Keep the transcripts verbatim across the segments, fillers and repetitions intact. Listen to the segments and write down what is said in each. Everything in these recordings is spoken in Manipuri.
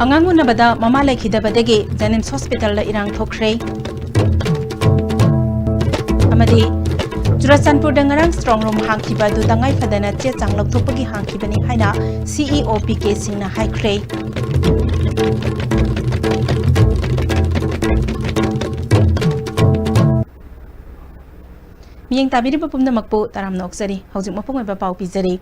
ꯑꯉꯥꯡ ꯎꯅꯕꯗ ꯃꯃꯥ ꯂꯩꯈꯤꯗꯕꯗꯒꯤ ꯖꯦꯅꯤꯝꯁ ꯍꯣꯁꯄꯤꯇꯥꯜꯗ ꯏꯔꯥꯡ ꯊꯣꯛꯈ꯭ꯔꯦ꯫ ꯑꯃꯗꯤ ꯆꯨꯔꯆꯥꯟꯄꯨꯔꯗ ꯉꯔꯥꯡ ꯁ꯭ꯇ꯭ꯔꯣꯡ ꯔꯨꯝ ꯍꯥꯡꯈꯤꯕ ꯑꯗꯨ ꯇꯉꯥꯏ ꯐꯗꯅ ꯆꯦ ꯆꯥꯡ ꯂꯧꯊꯣꯛꯄꯒꯤ ꯍꯥꯡꯈꯤꯕꯅꯤ ꯍꯥꯏꯅ ꯁꯤꯏꯑꯣ ꯄꯤ ꯀꯦ ꯁꯤꯡꯅ ꯍꯥꯏꯈ꯭ꯔꯦ꯫ ꯃꯤꯠꯌꯦꯡ ꯇꯥꯕꯤꯔꯤꯕ ꯄꯨꯝꯅꯃꯛꯄꯨ ꯇꯔꯥꯝꯅ ꯑꯣꯛꯆꯔꯤ꯫ ꯍꯧꯖꯤꯛ ꯃꯄꯨꯡ ꯑꯣꯏꯕ ꯄꯥꯎ ꯄꯤꯖꯔꯤ꯫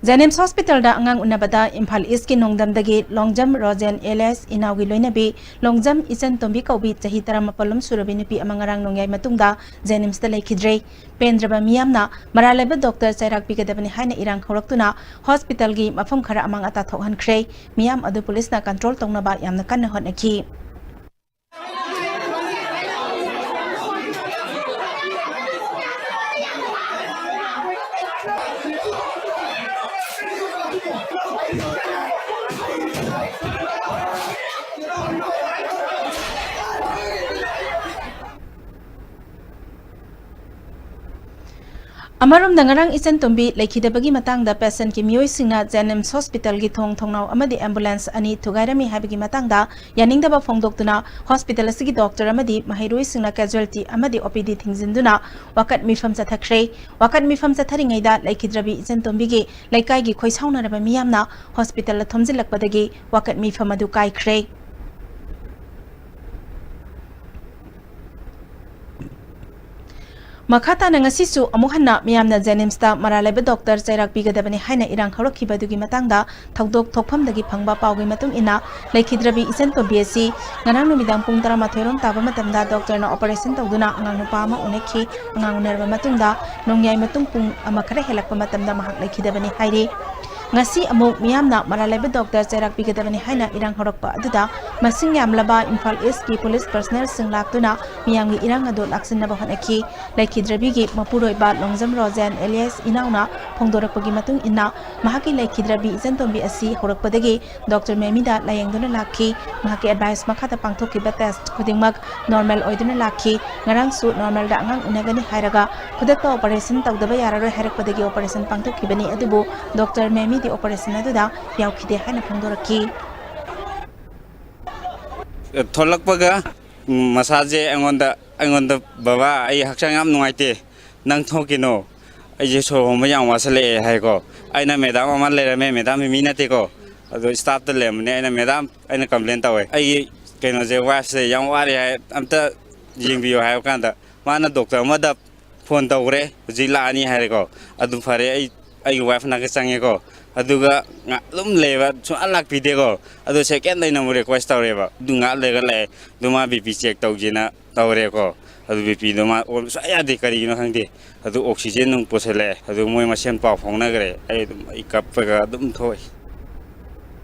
ꯖꯦꯅꯤꯝꯁ ꯍꯣꯁꯄꯤꯇꯥꯜꯗ ꯑꯉꯥꯡ ꯎꯅꯕꯗ ꯏꯝꯐꯥꯜ ꯏꯁꯀꯤ ꯅꯣꯡꯗꯝꯗꯒꯤ ꯂꯣꯡꯖꯝ ꯔꯣꯖꯦꯟ ꯑꯦꯂꯤꯌꯥꯁ ꯏꯅꯥꯎꯒꯤ ꯂꯣꯏꯅꯕꯤ ꯂꯣꯡꯖꯝ ꯏꯆꯟ ꯇꯣꯝꯕꯤ ꯀꯧꯕꯤ ꯆꯍꯤ ꯇꯔꯥꯃꯥꯄꯜ ꯂꯣꯝ ꯁꯨꯔꯕꯤ ꯅꯨꯄꯤ ꯑꯃ ꯉꯔꯥꯡ ꯅꯣꯡꯌꯥꯏ ꯃꯇꯨꯡꯗ ꯖꯦꯅꯤꯝꯁꯇ ꯂꯩꯈꯤꯗ꯭ꯔꯦ꯫ ꯄꯦꯟꯗ꯭ꯔꯕ ꯃꯤꯌꯥꯝꯅ ꯃꯔꯥꯜ ꯂꯩꯕ ꯗꯣꯛꯇꯔ ꯆꯩꯔꯥꯛ ꯄꯤꯒꯗꯕꯅꯤ ꯍꯥꯏꯅ ꯏꯔꯥꯡ ꯍꯧꯔꯛꯇꯨꯅ ꯍꯣꯁꯄꯤꯇꯥꯜꯒꯤ ꯃꯐꯝ ꯈꯔ ꯑꯃꯥꯡ ꯑꯇꯥ ꯊꯣꯛꯍꯟꯈ꯭ꯔꯦ꯫ ꯃꯤꯌꯥꯝ ꯑꯗꯨ ꯄꯨꯂꯤꯁꯅ ꯀꯟꯇ꯭ꯔꯣꯜ ꯇꯧꯅꯕ ꯌꯥꯝꯅ ꯀꯟꯅ ꯍꯣꯠꯅꯈꯤ꯫ ꯑꯃꯔꯣꯝꯗ, ꯉꯔꯥꯡ ꯏꯆꯟ ꯇꯣꯝꯕꯤ ꯂꯩꯈꯤꯗꯕꯒꯤ ꯃꯇꯥꯡꯗ ꯄꯦꯁꯦꯟꯠꯀꯤ ꯃꯤꯑꯣꯏꯁꯤꯡꯅ ꯖꯦꯅꯤꯝꯁ ꯍꯣꯁꯄꯤꯇꯥꯜꯒꯤ ꯊꯣꯡ ꯊꯣꯡꯅꯥꯎ ꯑꯃꯗꯤ ꯑꯦꯝꯕꯨꯂꯦꯟꯁ ꯑꯅꯤ ꯊꯨꯒꯥꯏꯔꯝꯃꯤ ꯍꯥꯏꯕꯒꯤ ꯃꯇꯥꯡꯗ ꯌꯥꯅꯤꯡꯗꯕ ꯐꯣꯡꯗꯣꯛꯇꯨꯅ ꯍꯣꯁꯄꯤꯇꯥꯜ ꯑꯁꯤꯒꯤ ꯗꯣꯛꯇꯔ ꯑꯃꯗꯤ ꯃꯍꯩꯔꯣꯏꯁꯤꯡꯅ ꯀꯦꯖꯨꯋꯦꯜꯇꯤ ꯑꯃꯗꯤ ꯑꯣ ꯄꯤ ꯗꯤ ꯊꯤꯡꯖꯤꯟꯗꯨꯅ ꯋꯥꯀꯠ ꯃꯤꯐꯝ ꯆꯠꯊꯈ꯭ꯔꯦ꯫ ꯋꯥꯀꯠ ꯃꯤꯐꯝ ꯆꯠꯊꯔꯤꯉꯩꯗ ꯂꯩꯈꯤꯗ꯭ꯔꯕꯤ ꯏꯆꯟ ꯇꯣꯝꯕꯤꯒꯤ ꯂꯩꯀꯥꯏꯒꯤ ꯈꯣꯏꯁꯥꯎꯅꯔꯕ ꯃꯤꯌꯥꯝꯅ ꯍꯣꯁꯄꯤꯇꯥꯜꯗ ꯊꯣꯝꯖꯤꯜꯂꯛꯄꯗꯒꯤ ꯋꯥꯀꯠ ꯃꯤꯐꯝ ꯑꯗꯨ ꯀꯥꯏꯈ꯭ꯔꯦ꯫ ꯃꯈꯥ ꯇꯥꯅ ꯉꯁꯤꯁꯨ ꯑꯃꯨꯛ ꯍꯟꯅ ꯃꯤꯌꯥꯝꯅ ꯖꯦꯅꯤꯝꯁꯇ ꯃꯔꯥꯜ ꯂꯩꯕ ꯗꯣꯛꯇꯔ ꯆꯩꯔꯥꯛ ꯄꯤꯒꯗꯕꯅꯤ ꯍꯥꯏꯅ ꯏꯔꯥꯡ ꯍꯧꯔꯛꯈꯤꯕ ꯑꯗꯨꯒꯤ ꯃꯇꯥꯡꯗ ꯊꯧꯗꯣꯛ ꯊꯣꯛꯐꯝꯗꯒꯤ ꯐꯪꯕ ꯄꯥꯎꯒꯤ ꯃꯇꯨꯡ ꯏꯟꯅ, ꯂꯩꯈꯤꯗ꯭ꯔꯕꯤ ꯏꯆꯟ ꯇꯣꯝꯕꯤ ꯑꯁꯤ ꯉꯔꯥꯡ ꯅꯨꯃꯤꯗꯥꯡ ꯄꯨꯡ ꯇꯔꯥꯃꯥꯊꯣꯏ ꯔꯣꯝ ꯇꯥꯕ ꯃꯇꯝꯗ ꯗꯣꯛꯇꯔꯅ ꯑꯣꯄꯔꯦꯁꯟ ꯇꯧꯗꯨꯅ ꯑꯉꯥꯡ ꯅꯨꯄꯥ ꯑꯃ ꯎꯅꯈꯤ꯫ ꯑꯉꯥꯡ ꯎꯅꯔꯕ ꯃꯇꯨꯡꯗ ꯅꯣꯡꯌꯥꯏ ꯃꯇꯨꯡ ꯄꯨꯡ ꯑꯃ ꯈꯔ ꯍꯦꯜꯂꯛꯄ ꯃꯇꯝꯗ ꯃꯍꯥꯛ ꯂꯩꯈꯤꯗꯕꯅꯤ ꯍꯥꯏꯔꯤ꯫ ꯉꯁꯤ ꯑꯃꯨꯛ ꯃꯤꯌꯥꯝꯅ ꯃꯔꯥꯜ ꯂꯩꯕ ꯗꯣꯛꯇꯔ ꯆꯩꯔꯥꯛ ꯄꯤꯒꯗꯕꯅꯤ ꯍꯥꯏꯅ ꯏꯔꯥꯡ ꯍꯧꯔꯛꯄ ꯑꯗꯨꯗ ꯃꯁꯤꯡ ꯌꯥꯝꯂꯕ ꯏꯝꯐꯥꯜ ꯏꯁꯀꯤ ꯄꯨꯂꯤꯁ ꯄꯔꯁꯅꯦꯜꯁꯤꯡ ꯂꯥꯛꯇꯨꯅ ꯃꯤꯌꯥꯝꯒꯤ ꯏꯔꯥꯡ ꯑꯗꯨ ꯂꯥꯛꯁꯤꯟꯅꯕ ꯍꯣꯠꯅꯈꯤ꯫ ꯂꯩꯈꯤꯗ꯭ꯔꯕꯤꯒꯤ ꯃꯄꯨꯔꯣꯏꯕ ꯂꯣꯡꯖꯝ ꯔꯣꯖꯦꯟ ꯑꯦꯂꯤꯌꯥꯁ ꯏꯅꯥꯎꯅ ꯐꯣꯡꯗꯣꯔꯛꯄꯒꯤ ꯃꯇꯨꯡ ꯏꯟꯅ, ꯃꯍꯥꯛꯀꯤ ꯂꯩꯈꯤꯗ꯭ꯔꯕꯤ ꯏꯆꯟ ꯇꯣꯝꯕꯤ ꯑꯁꯤ ꯍꯧꯔꯛꯄꯗꯒꯤ ꯗꯣꯛꯇꯔ ꯃꯦꯃꯤꯗ ꯂꯥꯌꯦꯡꯗꯨꯅ ꯂꯥꯛꯈꯤ꯫ ꯃꯍꯥꯛꯀꯤ ꯑꯦꯗꯚꯥꯏꯁ ꯃꯈꯥꯗ ꯄꯥꯡꯊꯣꯛꯈꯤꯕ ꯇꯦꯁ꯭ꯠ ꯈꯨꯗꯤꯡꯃꯛ ꯅꯣꯔꯃꯦꯜ ꯑꯣꯏꯗꯨꯅ ꯂꯥꯛꯈꯤ꯫ ꯉꯔꯥꯡꯁꯨ ꯅꯣꯔꯃꯦꯜꯗ ꯑꯉꯥꯡ ꯎꯅꯒꯅꯤ ꯍꯥꯏꯔꯒ ꯈꯨꯗꯛꯇ ꯑꯣꯄꯔꯦꯁꯟ ꯇꯧꯗꯕ ꯌꯥꯔꯔꯣꯏ ꯍꯥꯏꯔꯛꯄꯗꯒꯤ ꯑꯣꯄꯔꯦꯁꯟ ꯄꯥꯡꯊꯣꯛꯈꯤꯕꯅꯤ, ꯑꯗꯨꯕꯨ ꯗꯣꯛꯇꯔ ꯃꯦꯃꯤꯗꯤ ꯑꯣꯄꯔꯦꯁꯟ ꯑꯗꯨꯗ ꯌꯥꯎꯈꯤꯗꯦ ꯍꯥꯏꯅ ꯐꯣꯡꯗꯣꯔꯛꯈꯤ꯫ ꯊꯣꯛꯂꯛꯄꯒ, ꯎꯝ, ꯃꯁꯥꯁꯦ ꯑꯩꯉꯣꯟꯗ, ꯑꯩꯉꯣꯟꯗ, "ꯕꯕꯥ, ꯑꯩ ꯍꯛꯆꯥꯡ ꯌꯥꯝ ꯅꯨꯡꯉꯥꯏꯇꯦ, ꯅꯪ ꯊꯣꯛꯈꯤꯅꯣ, ꯑꯩꯁꯦ ꯁꯣꯔ ꯍꯣꯟꯕ ꯌꯥꯝ ꯋꯥꯁꯜꯂꯛꯑꯦ" ꯍꯥꯏꯀꯣ꯫ ꯑꯩꯅ ꯃꯦꯗꯥꯝ ꯑꯃ ꯂꯩꯔꯝꯃꯦ, ꯃꯦꯗꯥꯝ ꯃꯤꯃꯤ ꯅꯠꯇꯦꯀꯣ, ꯑꯗꯣ ꯁ꯭ꯇꯥꯐꯇ ꯂꯩꯔꯝꯕꯅꯦ꯫ ꯑꯩꯅ, "ꯃꯦꯗꯥꯝ, ꯑꯩꯅ ꯀꯝꯄ꯭ꯂꯦꯟ ꯇꯧꯋꯦ, ꯑꯩꯒꯤ ꯀꯩꯅꯣꯁꯦ, ꯋꯥꯏꯐꯁꯦ ꯌꯥꯝ ꯋꯥꯔꯦ ꯍꯥꯏ, ꯑꯝꯇ ꯌꯦꯡꯕꯤꯌꯣ" ꯍꯥꯏꯕ ꯀꯥꯟꯗ, ꯃꯥꯅ ꯗꯣꯛꯇꯔ ꯑꯃꯗ ꯐꯣꯟ ꯇꯧꯈ꯭ꯔꯦ, "ꯍꯧꯖꯤꯛ ꯂꯥꯛꯑꯅꯤ" ꯍꯥꯏꯔꯦꯀꯣ꯫ "ꯑꯗꯨ ꯐꯔꯦ, ꯑꯩ, ꯑꯩꯒꯤ ꯋꯥꯏꯐ ꯅꯥꯛꯇ ꯆꯪꯉꯦꯀꯣ, ꯑꯗꯨꯒ ꯉꯥ-, ꯑꯗꯨꯝ ꯂꯩꯕ, ꯁꯨꯡꯂꯥꯛ ꯂꯥꯛꯄꯤꯗꯦꯀꯣ꯫ ꯑꯗꯨ ꯁꯦꯀꯦꯟꯗ ꯑꯩꯅ ꯑꯃꯨꯛ ꯔꯤꯀ꯭ꯋꯦꯁ ꯇꯧꯔꯦꯕ, ꯑꯗꯨ ꯉꯥꯏꯍꯥꯛ ꯂꯩꯔꯒ ꯂꯥꯛꯑꯦ꯫ ꯑꯗꯨ ꯃꯥ ꯕꯤ ꯄꯤ ꯆꯦꯛ ꯇꯧꯁꯦꯅ ꯇꯧꯔꯦꯀꯣ꯫ ꯑꯗꯨ ꯕꯤ ꯄꯤꯗꯣ ꯃꯥ ꯑꯣꯟꯕ ꯁꯨꯡꯌꯥ ꯌꯥꯗꯦ, ꯀꯔꯤꯒꯤꯅꯣ ꯈꯪꯗꯦ꯫ ꯑꯗꯨ ꯑꯣꯛꯁꯤꯖꯦꯟ ꯅꯨꯡ ꯄꯨꯁꯜꯂꯛꯑꯦ꯫ ꯑꯗꯨ ꯃꯣꯏ ꯃꯁꯦꯟ ꯄꯥꯎ ꯐꯥꯎꯅꯈ꯭ꯔꯦ꯫ ꯑꯩ ꯑꯗꯨꯝ, ꯑꯩ ꯀꯞꯄꯒ ꯑꯗꯨꯝ ꯊꯣꯛꯏ꯫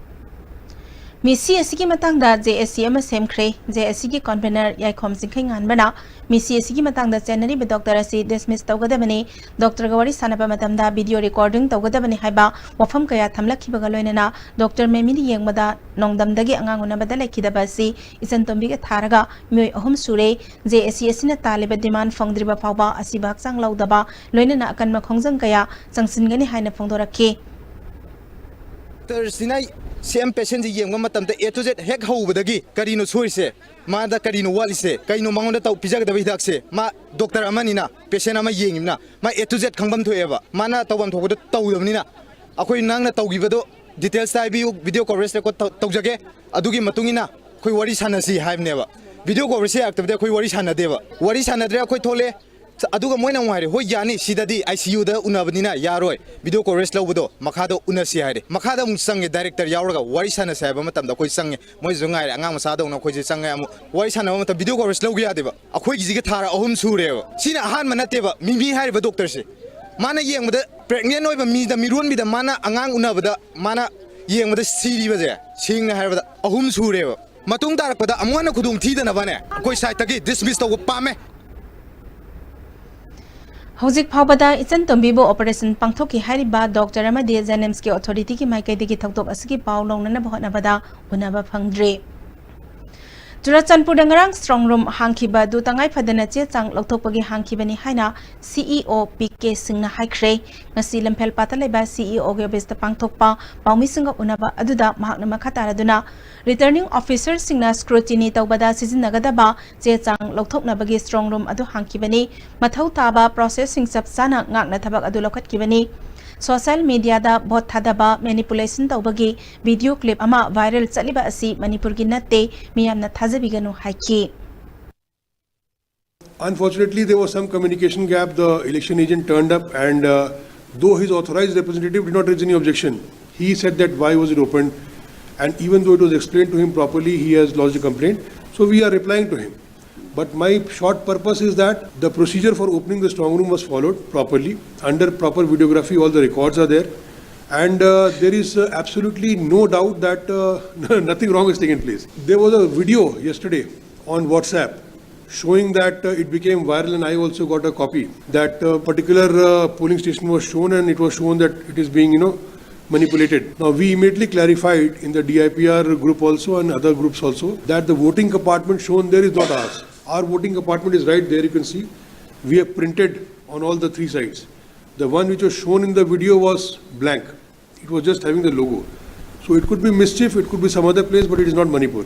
ꯃꯤꯠꯁꯤ ꯑꯁꯤꯒꯤ ꯃꯇꯥꯡꯗ ꯖꯦ ꯑꯦꯁ ꯁꯤ ꯑꯃ ꯁꯦꯝꯈ꯭ꯔꯦ꯫ ꯖꯦ ꯑꯦꯁ ꯁꯤꯒꯤ ꯀꯟꯚꯦꯅꯔ ꯌꯥꯏꯈꯣꯝ ꯆꯤꯡꯈꯩꯉꯥꯟꯕꯅ ꯃꯤꯠꯁꯤ ꯑꯁꯤꯒꯤ ꯃꯇꯥꯡꯗ ꯆꯦꯟꯅꯔꯤꯕ ꯗꯣꯛꯇꯔ ꯑꯁꯤ ꯗꯤꯁꯃꯤꯁ ꯇꯧꯒꯗꯕꯅꯤ, ꯗꯣꯛꯇꯔꯒ ꯋꯥꯔꯤ ꯁꯥꯟꯅꯕ ꯃꯇꯝꯗ ꯚꯤꯗꯤꯑꯣ ꯔꯦꯀꯣꯔꯗꯤꯡ ꯇꯧꯒꯗꯕꯅꯤ ꯍꯥꯏꯕ ꯋꯥꯐꯝ ꯀꯌꯥ ꯊꯝꯂꯛꯈꯤꯕꯒ ꯂꯣꯏꯅꯅ ꯗꯣꯛꯇꯔ ꯃꯦꯃꯤꯅ ꯌꯦꯡꯕꯗ ꯅꯣꯡꯗꯝꯗꯒꯤ ꯑꯉꯥꯡ ꯎꯅꯕꯗ ꯂꯩꯈꯤꯗꯕ ꯑꯁꯤ ꯏꯆꯟꯇꯣꯝꯕꯤꯒ ꯊꯥꯔꯒ ꯃꯤꯑꯣꯏ ꯑꯍꯨꯝ ꯁꯨꯔꯦ꯫ ꯖꯦ ꯑꯦꯁ ꯁꯤ ꯑꯁꯤꯅ ꯇꯥꯜꯂꯤꯕ ꯗꯤꯃꯥꯟ ꯐꯪꯗ꯭ꯔꯤꯕ ꯐꯥꯎꯕ ꯑꯁꯤꯕ ꯍꯛꯆꯥꯡ ꯂꯧꯗꯕ ꯂꯣꯏꯅꯅ ꯑꯀꯟꯕ ꯈꯣꯡꯖꯪ ꯀꯌꯥ ꯆꯪꯁꯤꯟꯒꯅꯤ ꯍꯥꯏꯅ ꯐꯣꯡꯗꯣꯔꯛꯈꯤ꯫ ꯗꯣꯛꯇꯔꯁꯤꯅ ꯁꯦꯝ ꯄꯦꯁꯦꯟꯁꯤ ꯌꯦꯡꯕ ꯃꯇꯝꯗ A to Z ꯍꯦꯛ ꯍꯧꯕꯗꯒꯤ ꯀꯔꯤꯅꯣ ꯁꯣꯏꯔꯤꯁꯦ, ꯃꯥꯗ ꯀꯔꯤꯅꯣ ꯋꯥꯠꯂꯤꯁꯦ, ꯀꯩꯅꯣ ꯃꯉꯣꯟꯗ ꯇꯧ-, ꯄꯤꯖꯒꯗꯕ ꯍꯤꯗꯥꯛꯁꯦ, ꯃꯥ ꯗꯣꯛꯇꯔ ꯑꯃꯅꯤꯅ, ꯄꯦꯁꯦꯟ ꯑꯃ ꯌꯦꯡꯉꯤꯕꯅ, ꯃꯥ A to Z ꯈꯪꯐꯝ ꯊꯣꯛꯑꯦꯕ꯫ ꯃꯥꯅ ꯇꯧꯐꯝ ꯊꯣꯛꯄꯗꯣ ꯇꯧꯗꯕꯅꯤꯅ, ꯑꯩꯈꯣꯏ ꯅꯪꯅ ꯇꯧꯈꯤꯕꯗꯣ ꯗꯤꯇꯦꯜꯁꯇ ꯍꯥꯏꯕꯤꯌꯨ, ꯚꯤꯗꯤꯑꯣ ꯀꯣꯚꯔꯦꯖ ꯔꯦꯀꯣꯔꯗ ꯇꯧ-, ꯇꯧꯖꯒꯦ꯫ ꯑꯗꯨꯒꯤ ꯃꯇꯨꯡ ꯏꯟꯅ ꯑꯩꯈꯣꯏ ꯋꯥꯔꯤ ꯁꯥꯟꯅꯁꯤ ꯍꯥꯏꯕꯅꯦꯕ꯫ ꯚꯤꯗꯤꯑꯣ ꯀꯣꯚꯔꯦꯖꯁꯦ ꯌꯥꯔꯛꯇꯕꯗꯤ ꯑꯩꯈꯣꯏ ꯋꯥꯔꯤ ꯁꯥꯟꯅꯗꯦꯕ꯫ ꯋꯥꯔꯤ ꯁꯥꯟꯅꯗ꯭ꯔꯦ, ꯑꯩꯈꯣꯏ ꯊꯣꯛꯂꯛꯑꯦ꯫ ꯑꯗꯨꯒ ꯃꯣꯏꯅ ꯑꯃꯨꯛ ꯍꯥꯏꯔꯦ, "ꯍꯣꯏ, ꯌꯥꯅꯤ, ꯁꯤꯗꯗꯤ ꯑꯥꯏ ꯁꯤ ꯌꯨꯗ ꯎꯅꯕꯅꯤꯅ ꯌꯥꯔꯣꯏ, ꯚꯤꯗꯤꯑꯣ ꯀꯣꯚꯔꯦꯖ ꯂꯧꯕꯗꯣ ꯃꯈꯥꯗ ꯎꯅꯁꯤ" ꯍꯥꯏꯔꯦ꯫ ꯃꯈꯥꯗ ꯑꯃꯨꯛ ꯆꯪꯉꯦ, ꯗꯥꯏꯔꯦꯛꯇꯔ ꯌꯥꯎꯔꯒ ꯋꯥꯔꯤ ꯁꯥꯟꯅꯁꯦ ꯍꯥꯏꯕ ꯃꯇꯝꯗ ꯑꯩꯈꯣꯏ ꯆꯪꯉꯦ꯫ ꯃꯣꯏꯁꯨ ꯉꯥꯏꯔꯦ, ꯑꯉꯥꯡ ꯃꯆꯥꯗꯧꯅ ꯑꯩꯈꯣꯏꯁꯦ ꯆꯪꯉꯦ꯫ ꯑꯃꯨꯛ ꯋꯥꯔꯤ ꯁꯥꯟꯅꯕ ꯃꯇꯝ ꯚꯤꯗꯤꯑꯣ ꯀꯣꯚꯔꯦꯖ ꯂꯧꯒꯦ ꯌꯥꯗꯦꯕ꯫ ꯑꯩꯈꯣꯏꯒꯤꯁꯤꯒꯤ ꯊꯥꯔ ꯑꯍꯨꯝ ꯁꯨꯔꯦꯕ꯫ ꯁꯤꯅ ꯑꯍꯥꯟꯕ ꯅꯠꯇꯦꯕ, ꯃꯤꯃꯤ ꯍꯥꯏꯔꯤꯕ ꯗꯣꯛꯇꯔꯁꯦ꯫ ꯃꯥꯅ ꯌꯦꯡꯕꯗ, ꯄ꯭ꯔꯦꯒꯅꯦꯟ ꯑꯣꯏꯕ ꯃꯤꯗ, ꯃꯤꯔꯣꯟꯕꯤꯗ ꯃꯥꯅ ꯑꯉꯥꯡ ꯎꯅꯕꯗ ꯃꯥꯅ ꯌꯦꯡꯕꯗ ꯁꯤꯔꯤꯕꯁꯦ, ꯁꯦꯡꯅ ꯍꯥꯏꯔꯕꯗ, ꯑꯍꯨꯝ ꯁꯨꯔꯦꯕ꯫ ꯃꯇꯨꯡ ꯇꯥꯔꯛꯄꯗ ꯑꯃꯨꯛ ꯍꯟꯅ ꯈꯨꯗꯣꯡ ꯊꯤꯗꯅꯕꯅꯦ ꯑꯩꯈꯣꯏ ꯁꯥꯏꯠꯇꯒꯤ ꯗꯤꯁꯃꯤꯁ ꯇꯧꯕ ꯄꯥꯝꯃꯦ꯫ ꯍꯧꯖꯤꯛ ꯐꯥꯎꯕꯗ ꯏꯆꯟ ꯇꯣꯝꯕꯤꯕꯨ ꯑꯣꯄꯔꯦꯁꯟ ꯄꯥꯡꯊꯣꯛꯈꯤ ꯍꯥꯏꯔꯤꯕ ꯗꯣꯛꯇꯔ ꯑꯃꯗꯤ ꯖꯦꯅꯤꯝꯁꯀꯤ ꯑꯣꯊꯣꯔꯤꯇꯤꯒꯤ ꯃꯥꯏꯀꯩꯗꯒꯤ ꯊꯧꯗꯣꯛ ꯑꯁꯤꯒꯤ ꯄꯥꯎ ꯂꯧꯅꯅꯕ ꯍꯣꯠꯅꯕꯗ ꯎꯅꯕ ꯐꯪꯗ꯭ꯔꯤ꯫ ꯆꯨꯔꯆꯥꯟꯄꯨꯔꯗ ꯉꯔꯥꯡ strong room ꯍꯥꯡꯈꯤꯕ ꯑꯗꯨ ꯇꯉꯥꯏ ꯐꯗꯅ ꯆꯦ ꯆꯥꯡ ꯂꯧꯊꯣꯛꯄꯒꯤ ꯍꯥꯡꯈꯤꯕꯅꯤ ꯍꯥꯏꯅ CEO P K ꯁꯤꯡꯅ ꯍꯥꯏꯈ꯭ꯔꯦ꯫ ꯉꯁꯤ ꯂꯝꯐꯦꯜꯄꯥꯠꯇ ꯂꯩꯕ CEOꯒꯤ officeꯇ ꯄꯥꯡꯊꯣꯛꯄ ꯄꯥꯎꯃꯤꯁꯤꯡꯒ ꯎꯅꯕ ꯑꯗꯨꯗ ꯃꯍꯥꯛꯅ ꯃꯈꯥ ꯇꯥꯔꯗꯨꯅ, returning officerꯁꯤꯡꯅ scrutiny ꯇꯧꯕꯗ ꯁꯤꯖꯤꯟꯅꯒꯗꯕ ꯆꯦ ꯆꯥꯡ ꯂꯧꯊꯣꯛꯅꯕꯒꯤ strong room ꯑꯗꯨ ꯍꯥꯡꯈꯤꯕꯅꯤ꯫ ꯃꯊꯧ ꯇꯥꯕ processꯁꯤꯡ ꯆꯞ ꯆꯥꯅ ꯉꯥꯛꯅ ꯊꯕꯛ ꯑꯗꯨ ꯂꯧꯈꯠꯈꯤꯕꯅꯤ꯫ Social mediaꯗ vote ꯊꯥꯗꯕ, manipulation ꯇꯧꯕꯒꯤ video clip ꯑꯃ viral ꯆꯠꯂꯤꯕ ꯑꯁꯤ ꯃꯅꯤꯄꯨꯔꯒꯤ ꯅꯠꯇꯦ, ꯃꯤꯌꯥꯝꯅ ꯊꯥꯖꯕꯤꯒꯅꯨ ꯍꯥꯏꯈꯤ꯫ Unfortunately, there was some communication gap. The election agent turned up, and uh, though his authorized representative did not raise any objection, he said that why was it opened, and even though it was explained to him properly, he has lodged a complaint. So we are replying to him. But my short purpose is that the procedure for opening the strong room was followed properly. Under proper videography, all the records are there. And uh, there is uh, absolutely no doubt that uh, nothing wrong has taken place. There was a video yesterday on WhatsApp showing that uh, it became viral, and I also got a copy, that uh, particular uh, polling station was shown, and it was shown that it is being, you know, manipulated. Now, we immediately clarified in the D I P R group also and other groups also that the voting compartment shown there is not ours. Our voting compartment is right there, you can see. We have printed on all the three sides. The one which was shown in the video was blank. It was just having the logo. So it could be mischief, it could be some other place, but it is not Manipur.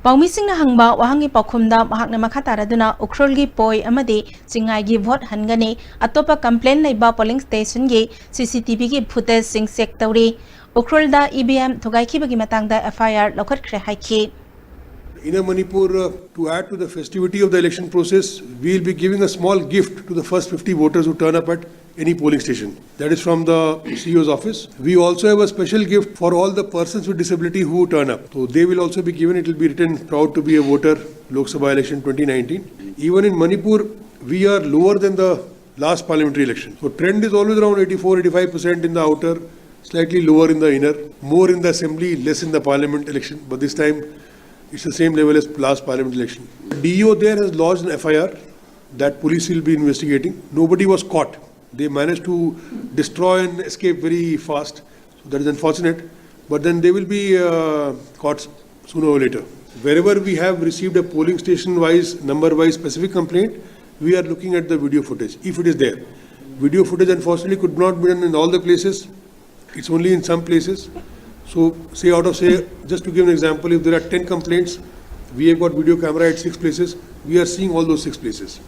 ꯄꯥꯎꯃꯤꯁꯤꯡꯅ ꯍꯪꯕ ꯋꯥꯍꯪꯒꯤ ꯄꯥꯎꯈꯨꯝꯗ ꯃꯍꯥꯛꯅ ꯃꯈꯥ ꯇꯥꯔꯗꯨꯅ, ꯎꯈ꯭ꯔꯨꯜꯒꯤ ꯄꯣꯏ ꯑꯃꯗꯤ ꯆꯤꯡꯉꯥꯏꯒꯤ vote ꯍꯟꯒꯅꯤ, ꯑꯇꯣꯞꯄ complaint ꯂꯩꯕ polling stationꯒꯤ CCTVꯒꯤ footageꯁꯤꯡ check ꯇꯧꯔꯤ꯫ ꯎꯈ꯭ꯔꯨꯜꯗ EVM ꯊꯨꯒꯥꯏꯈꯤꯕꯒꯤ ꯃꯇꯥꯡꯗ FIR ꯂꯧꯈꯠꯈ꯭ꯔꯦ ꯍꯥꯏꯈꯤ꯫ Inner Manipur, uh, to add to the festivity of the election process, we will be giving a small gift to the first fifty voters who turn up at any polling station. That is from the CEO's office. We also have a special gift for all the persons with disability who turn up. So they will also be given, it will be written, "Proud to be a voter, Lok Sabha election twenty nineteen." Even in Manipur, we are lower than the last parliamentary election. So trend is always around eighty-four, eighty-five percent in the outer, slightly lower in the inner, more in the assembly, less in the parliament election. But this time, it's the same level as last parliament election. DEO there has lodged an FIR that police will be investigating. Nobody was caught. They managed to destroy and escape very fast. So that is unfortunate. But then they will be uh, caught sooner or later. Wherever we have received a polling station wise, number wise specific complaint, we are looking at the video footage, if it is there. Video footage, unfortunately, could not be done in all the places. It's only in some places. So, say, out of, say, just to give an example, if there are ten complaints, we have got video camera at six places. We are seeing all those six places.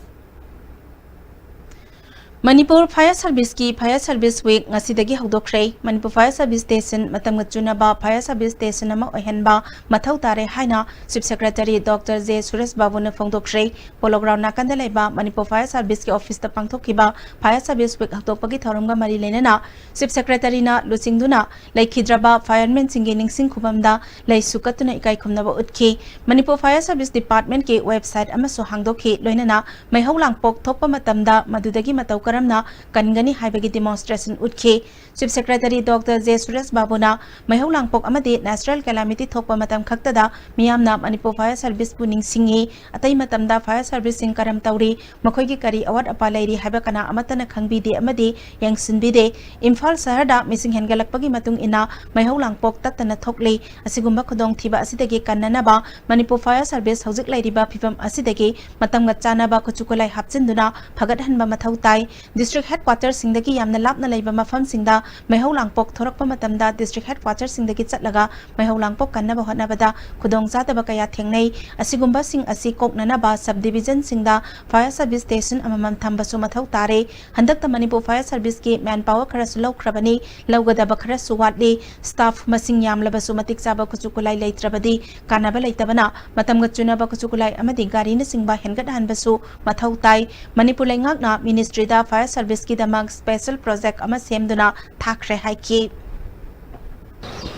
Manipur fire ꯁꯥꯔꯚꯤꯁꯀꯤ ꯐꯥꯌꯔ ꯁꯥꯔꯚꯤꯁ ꯋꯤꯛ ꯉꯁꯤꯗꯒꯤ ꯍꯧꯗꯣꯛꯈ꯭ꯔꯦ꯫ ꯃꯅꯤꯄꯨꯔ ꯐꯥꯌꯔ ꯁꯥꯔꯚꯤꯁ ꯁ꯭ꯇꯦꯁꯟ ꯃꯇꯝꯒ ꯆꯨꯅꯕ ꯐꯥꯌꯔ ꯁꯥꯔꯚꯤꯁ ꯁ꯭ꯇꯦꯁꯟ ꯑꯃ ꯑꯣꯏꯍꯟꯕ ꯃꯊꯧ ꯇꯥꯔꯦ ꯍꯥꯏꯅ chief secretary doctor J Suresh ꯕꯥꯕꯨꯅ ꯐꯣꯡꯗꯣꯛꯈ꯭ꯔꯦ꯫ ꯄꯣꯂꯣ ꯒ꯭ꯔꯥꯎꯟ ꯅꯥꯀꯟꯗ ꯂꯩꯕ ꯃꯅꯤꯄꯨꯔ ꯐꯥꯌꯔ ꯁꯥꯔꯚꯤꯁꯀꯤ ꯑꯣꯐꯤꯁꯇ ꯄꯥꯡꯊꯣꯛꯈꯤꯕ ꯐꯥꯌꯔ ꯁꯥꯔꯚꯤꯁ ꯋꯤꯛ ꯍꯧꯗꯣꯛꯄꯒꯤ ꯊꯧꯔꯝꯒ ꯃꯔꯤ ꯂꯩꯅꯅ ꯆꯤꯐ ꯁꯦꯀ꯭ꯔꯦꯇꯔꯤꯅ ꯂꯨꯆꯤꯡꯗꯨꯅ ꯂꯩꯈꯤꯗ꯭ꯔꯕ ꯐꯥꯌꯔꯃꯦꯟꯁꯤꯡꯒꯤ ꯅꯤꯡꯁꯤꯡ ꯈꯨꯕꯝꯗ ꯂꯩꯁꯨ ꯀꯠꯇꯨꯅ ꯏꯀꯥꯏ ꯈꯨꯝꯅꯕ ꯎꯠꯈꯤ꯫ ꯃꯅꯤꯄꯨꯔ ꯐꯥꯌꯔ ꯁꯥꯔꯚꯤꯁ ꯗꯤꯄꯥꯔꯠꯃꯦꯟꯠꯀꯤ ꯋꯦꯕꯁꯥꯏꯠ ꯑꯃꯁꯨ ꯍꯥꯡꯗꯣꯛꯈꯤ꯫ ꯂꯣꯏꯅꯅ ꯃꯩꯍꯧ ꯂꯥꯡꯄꯣꯛ ꯊꯣꯛꯄ ꯃꯇꯝꯗ ꯃꯗꯨꯗꯒꯤ ꯃꯇꯧ ꯀꯔꯝꯅ ꯀꯟꯒꯅꯤ ꯍꯥꯏꯕꯒꯤ ꯗꯤꯃꯣꯟꯁꯇ꯭ꯔꯦꯁꯟ ꯎꯠꯈꯤ꯫ Chief secretary doctor J Suresh ꯕꯥꯕꯨꯅ ꯃꯩꯍꯧ ꯂꯥꯡꯄꯣꯛ ꯑꯃꯗꯤ ꯅꯦꯆꯔꯦꯜ ꯀꯦꯂꯥꯃꯤꯇꯤ ꯊꯣꯛꯄ ꯃꯇꯝ ꯈꯛꯇꯗ ꯃꯤꯌꯥꯝꯅ ꯃꯅꯤꯄꯨꯔ ꯐꯥꯌꯔ ꯁꯥꯔꯚꯤꯁꯄꯨ ꯅꯤꯡꯁꯤꯡꯏ꯫ ꯑꯇꯩ ꯃꯇꯝꯗ ꯐꯥꯌꯔ ꯁꯥꯔꯚꯤꯁꯁꯤꯡ ꯀꯔꯝ ꯇꯧꯔꯤ, ꯃꯈꯣꯏꯒꯤ ꯀꯔꯤ ꯑꯋꯥꯠ ꯑꯄꯥ ꯂꯩꯔꯤ ꯍꯥꯏꯕ ꯀꯅꯥ ꯑꯃꯠꯇꯅ ꯈꯪꯕꯤꯗꯦ ꯑꯃꯗꯤ ꯌꯦꯡꯁꯤꯟꯕꯤꯗꯦ꯫ ꯏꯝꯐꯥꯜ ꯁꯍꯔꯗ ꯃꯤꯁꯤꯡ ꯍꯦꯟꯒꯠꯂꯛꯄꯒꯤ ꯃꯇꯨꯡ ꯏꯟꯅ ꯃꯩꯍꯧ ꯂꯥꯡꯄꯣꯛ ꯇꯠꯇꯅ ꯊꯣꯛꯂꯤ꯫ ꯑꯁꯤꯒꯨꯝꯕ ꯈꯨꯗꯣꯡꯊꯤꯕ ꯑꯁꯤꯗꯒꯤ ꯀꯟꯅꯅꯕ ꯃꯅꯤꯄꯨꯔ ꯐꯥꯌꯔ ꯁꯥꯔꯚꯤꯁ ꯍꯧꯖꯤꯛ ꯂꯩꯔꯤꯕ ꯐꯤꯕꯝ ꯑꯁꯤꯗꯒꯤ ꯃꯇꯝꯒ ꯆꯥꯟꯅꯕ ꯈꯨꯠꯁꯨ ꯈꯨꯠꯂꯥꯏ ꯍꯥꯞꯆꯤꯟꯗꯨꯅ ꯐꯒꯠꯍꯟꯕ ꯃꯊꯧ ꯇꯥꯏ꯫ ꯗꯤꯁꯇ꯭ꯔꯤꯛ ꯍꯦꯗꯀ꯭ꯋꯥꯇꯔꯁꯤꯡꯗꯒꯤ ꯌꯥꯝꯅ ꯂꯥꯞꯅ ꯂꯩꯕ ꯃꯐꯝꯁꯤꯡꯗ ꯃꯩꯍꯧ ꯂꯥꯡꯄꯣꯛ ꯊꯣꯔꯛꯄ ꯃꯇꯝꯗ ꯗꯤꯁꯇ꯭ꯔꯤꯛ ꯍꯦꯗꯀ꯭ꯋꯥꯇꯔꯁꯤꯡꯗꯒꯤ ꯆꯠꯂꯒ ꯃꯩꯍꯧ ꯂꯥꯡꯄꯣꯛ ꯀꯟꯅꯕ ꯍꯣꯠꯅꯕꯗ ꯈꯨꯗꯣꯡꯆꯥꯗꯕ ꯀꯌꯥ ꯊꯦꯡꯅꯩ꯫ ꯑꯁꯤꯒꯨꯝꯕꯁꯤꯡ ꯑꯁꯤ ꯀꯣꯛꯅꯅꯕ ꯁꯕ ꯗꯤꯕꯤꯖꯟꯁꯤꯡꯗ ꯐꯥꯌꯔ ꯁꯥꯔꯚꯤꯁ ꯁ꯭ꯇꯦꯁꯟ ꯑꯃꯃꯝ ꯊꯝꯕꯁꯨ ꯃꯊꯧ ꯇꯥꯔꯦ꯫ ꯍꯟꯗꯛꯇ ꯃꯅꯤꯄꯨꯔ ꯐꯥꯌꯔ ꯁꯥꯔꯚꯤꯁꯀꯤ ꯃꯦꯟ ꯄꯥꯋꯔ ꯈꯔꯁꯨ ꯂꯧꯈ꯭ꯔꯕꯅꯤ, ꯂꯧꯒꯗꯕ ꯈꯔꯁꯨ ꯋꯥꯠꯂꯤ꯫ ꯁ꯭ꯇꯥꯐ ꯃꯁꯤꯡ ꯌꯥꯝꯂꯕꯁꯨ ꯃꯇꯤꯛ ꯆꯥꯕ ꯈꯨꯠꯁꯨ ꯈꯨꯠꯂꯥꯏ ꯂꯩꯇ꯭ꯔꯕꯗꯤ ꯀꯥꯟꯅꯕ ꯂꯩꯇꯕꯅ ꯃꯇꯝꯒ ꯆꯨꯅꯕ ꯈꯨꯠꯁꯨ ꯈꯨꯠꯂꯥꯏ ꯑꯃꯗꯤ ꯒꯥꯔꯤꯅꯆꯤꯡꯕ ꯍꯦꯟꯒꯠꯍꯟꯕꯁꯨ ꯃꯊꯧ ꯇꯥꯏ꯫ ꯃꯅꯤꯄꯨꯔ ꯂꯩꯉꯥꯛꯅ ꯃꯤꯅꯤꯁꯇ꯭ꯔꯤꯗ ꯐꯥꯌꯔ ꯁꯥꯔꯚꯤꯁꯀꯤꯗꯃꯛ ꯁ꯭ꯄꯦꯁꯦꯜ ꯄ꯭ꯔꯣꯖꯦꯛ ꯑꯃ ꯁꯦꯝꯗꯨꯅ ꯊꯥꯈ꯭ꯔꯦ ꯍꯥꯏꯈꯤ꯫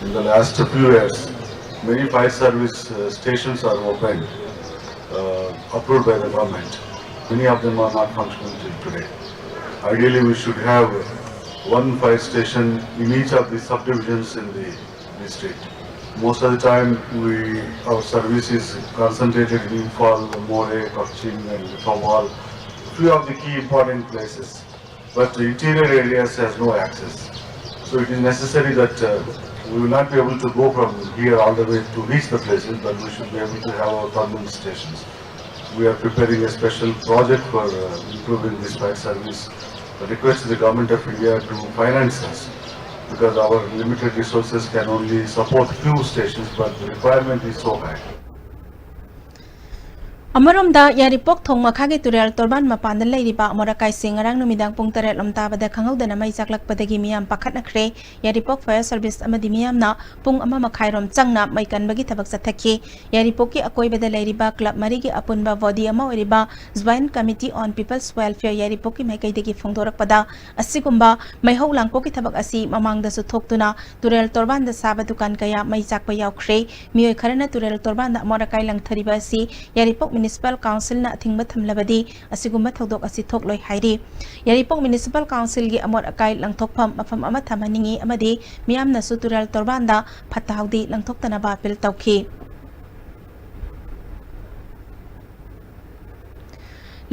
In the last few years, many fire service uh, stations are opened, uh, approved by the government. Many of them are not functional till today. Ideally, we should have one fire station in each of the subdivisions in the district. Most of the time, we our service is concentrated in Imphal, Moreh, Kakching, and Thoubal, few of the key important places. But the interior areas has no access. So it is necessary that uh, We will not be able to go from here all the way to reach the places, but we should be able to have our permanent stations. We are preparing a special project for uh, improving this fire service. I request the Government of India to finance us because our limited resources can only support few stations, but the requirement is so high. ꯑꯃꯔꯣꯝꯗ, ꯌꯥꯏꯔꯤꯄꯣꯛ ꯊꯣꯡ ꯃꯈꯥꯒꯤ ꯇꯨꯔꯦꯜ ꯇꯣꯔꯕꯥꯟ ꯃꯄꯥꯟꯗ ꯂꯩꯔꯤꯕ ꯑꯃꯣꯠ ꯑꯀꯥꯏꯁꯤꯡ ꯉꯔꯥꯡ ꯅꯨꯃꯤꯗꯥꯡ ꯄꯨꯡ ꯇꯔꯦꯠ ꯂꯣꯝ ꯇꯥꯕꯗ ꯈꯪꯍꯧꯗꯅ ꯃꯩ ꯆꯥꯛꯂꯛꯄꯗꯒꯤ ꯃꯤꯌꯥꯝ ꯄꯥꯈꯠꯅꯈ꯭ꯔꯦ꯫ ꯌꯥꯏꯔꯤꯄꯣꯛ Fire Service ꯑꯃꯗꯤ ꯃꯤꯌꯥꯝꯅ ꯄꯨꯡ ꯑꯃ ꯃꯈꯥꯏꯔꯣꯝ ꯆꯪꯅ ꯃꯩ ꯀꯟꯕꯒꯤ ꯊꯕꯛ ꯆꯠꯊꯈꯤ꯫ ꯌꯥꯏꯔꯤꯄꯣꯛꯀꯤ ꯑꯀꯣꯏꯕꯗ ꯂꯩꯔꯤꯕ club ꯃꯔꯤꯒꯤ ꯑꯄꯨꯟꯕ body ꯑꯃ ꯑꯣꯏꯔꯤꯕ Joint Committee on People's Welfare ꯌꯥꯏꯔꯤꯄꯣꯛꯀꯤ ꯃꯥꯏꯀꯩꯗꯒꯤ ꯐꯣꯡꯗꯣꯔꯛꯄꯗ, ꯑꯁꯤꯒꯨꯝꯕ ꯃꯩꯍꯧ ꯂꯥꯡꯄꯣꯛꯀꯤ ꯊꯕꯛ ꯑꯁꯤ ꯃꯃꯥꯡꯗꯁꯨ ꯊꯣꯛꯇꯨꯅ ꯇꯨꯔꯦꯜ ꯇꯣꯔꯕꯥꯟꯗ ꯁꯥꯕ ꯗꯨꯀꯥꯟ ꯀꯌꯥ ꯃꯩ ꯆꯥꯛꯄ ꯌꯥꯎꯈ꯭ꯔꯦ꯫ ꯃꯤꯑꯣꯏ ꯈꯔꯅ ꯇꯨꯔꯦꯜ ꯇꯣꯔꯕꯥꯟꯗ ꯑꯃꯣꯠ ꯑꯀꯥꯏ ꯂꯪꯊꯔꯤꯕ ꯑꯁꯤ ꯌꯥꯏꯔꯤꯄꯣꯛ Municipal Councilꯅ ꯑꯊꯤꯡꯕ ꯊꯝꯂꯕꯗꯤ ꯑꯁꯤꯒꯨꯝꯕ ꯊꯧꯗꯣꯛ ꯑꯁꯤ ꯊꯣꯛꯂꯣꯏ ꯍꯥꯏꯔꯤ꯫ ꯌꯥꯏꯔꯤꯄꯣꯛ Municipal Councilꯒꯤ ꯑꯃꯣꯠ ꯑꯀꯥꯏ ꯂꯪꯊꯣꯛꯐꯝ ꯃꯐꯝ ꯑꯃ ꯊꯝꯍꯟꯅꯤꯡꯏ ꯑꯃꯗꯤ ꯃꯤꯌꯥꯝꯅꯁꯨ ꯇꯨꯔꯦꯜ ꯇꯣꯔꯕꯥꯟꯗ ꯐꯠꯇ ꯍꯥꯎꯗꯤ ꯂꯪꯊꯣꯛꯇꯅꯕ ꯑꯥꯄꯤꯜ ꯇꯧꯈꯤ꯫